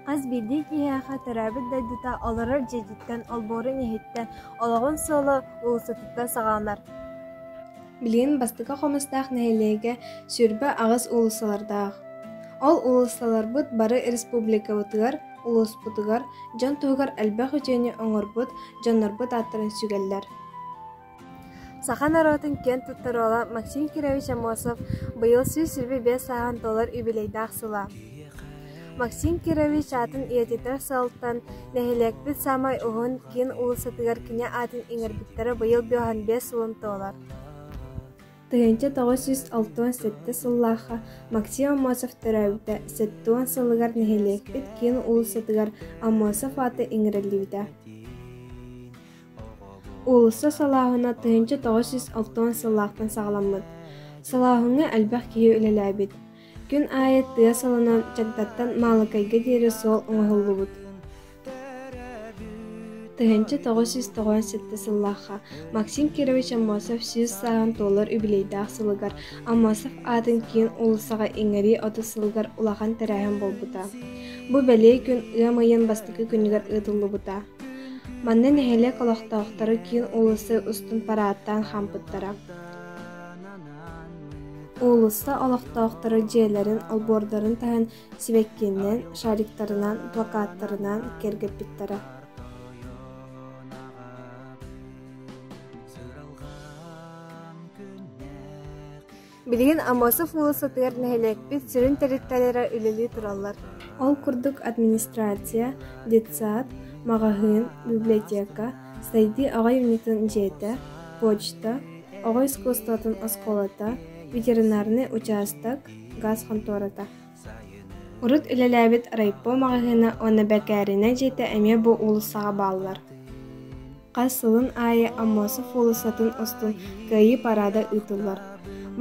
Хас биирдии киһиэхэ төрөөбүт дойдута олорор дьиэтиттэн, олбуорун иһиттэн, олоҕун суола уулуссатыттан саҕаланар. Билигин Бастакы Хомустаах нэһилиэгэ 28 уулуссалардаах. Ол уулуссаларбыт бары республикабытыгар, улууспутугар дьон туһугар элбэх үтүөнү оҥорбут дьоннорбут ааттарын сүгэллэр. Саха норуотун киэн туттар уола Максим Кирович Аммосов быйыл 125 сааһын туолар юбилейдаах сыла. Максим Кирович аатын үйэтитэр сыалтан нэһилиэкпит саамай уһун киин уулуссатыгар кини аатын иҥэрбиттэрэ быйыл 55 сылын туолар. 1967 сыллаахха Максим Аммосов төрөөбүтэ 70 сылыгар нэһилиэкпит киин уулуссатыгар Аммосов аата иҥэриллибитэ. Уулусса салааһына 1960 сыллаахтан саҕаламмыт. Салааһыҥҥа элбэх киһи үлэлээбит. Күн аайы тыа саланан Чагдаттан Маалыкайга диэри суол оҥоһуллубут. 1997 сыллаахха Максим Кирович Аммосов 100 сааһын туолар үбүлүөйдээх сылыгар Аммосов аатын киин уулуссаҕа иҥэрии 30 сылыгар улахан тэрээһин буолбута. Бу бэлиэ күн ыам ыйын бастакы күнүгэр ыытыллыбыта. Манна нэһилиэк олохтоохторо киин уулусса устун параадтаан хаампыттара. Уулусса олохтоохторо дьиэлэрин олбуордарын таһын сибэккинэн, шариктарынан, плакаттарынан киэргэппиттэрэ. Билигин Аммосов уулуссатыгар нэһилиэкпит сүрүн тэрилтэлэрэ үлэлии тураллар. Ол курдук администрация, детсад, маҕаһыын, библиотека, сайдыы оҕо айымньытын дьиэтэ, почта, оҕо искусствотын оскуолата, ветеринарнай учаастак, газ хонтуората. Урут үлэлээбит райпо маҕаһыына уонна бэкээринэ дьиэтэ эмиэ бу уулуссаҕа бааллар. Хас сылын аайы Аммосов уулуссатын устун Кыайыы параада ыытыллар.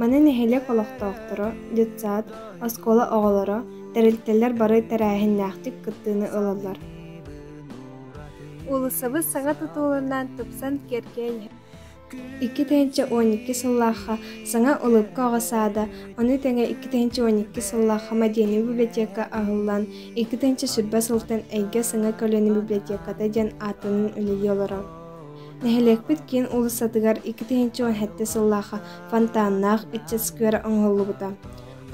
Маны нэһилиэк олохтоохторо, детсад, оскуола оҕолоро, тэрилтэлэр бары тэрээһиннээхтик кыттыыны ылаллар. Уулуссабыт саҥа тутууларынан тупсан киэркэйэн иһэр. 2012 сыллаахха саҥа Улыбка оҕо саада, ону тэҥэ 2012 сыллаахха Мадиани библиотека аһыллан, 2020 сылтан Эйгэ саҥа көлүөнэ библиотеката диэн ааттанан үлэлии олорор. Нэһилиэкпит киин уулуссатыгар 2017 сыллаахха фонтаннаах ыччат сквера оҥоһуллубута.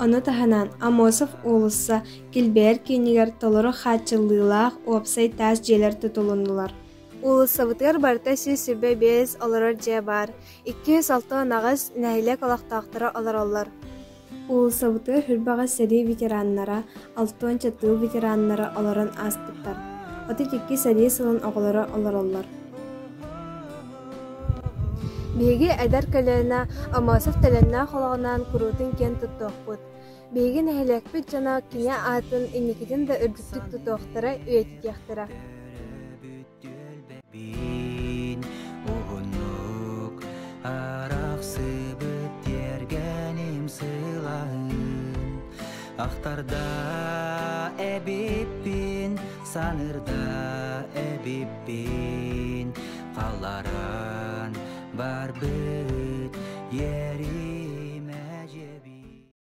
Ону таһынан Аммосов уулусса Килбэйэр киинигэр толору хааччыллыылаах уопсай таас дьиэлэр тутулуннулар. Уулуссабытыгар барыта 125 олорор дьиэ баар, 268 нэһилиэк олохтоохторо олороллор. Уулуссабытыгар Хүрбэҕэ сэрии ветераннара, 60 тыыл ветераннара олорон ааспыттар. 32 сэрии сылын оҕолоро олороллор. Биһиги эдэр көлүөнэ Аммосов төлөннөөх олоҕунан куруутун киэн туттуохпут. Биһиги нэһилиэкпит дьоно кини аатын инникитин да үрдүктүк тутуохтара, үйэтитиэхтэрэ. Уһуннук арахсыбыт тиэргэним сылаһын Ахтарда эбиппин, санырда эбиппин Халларан барбыт.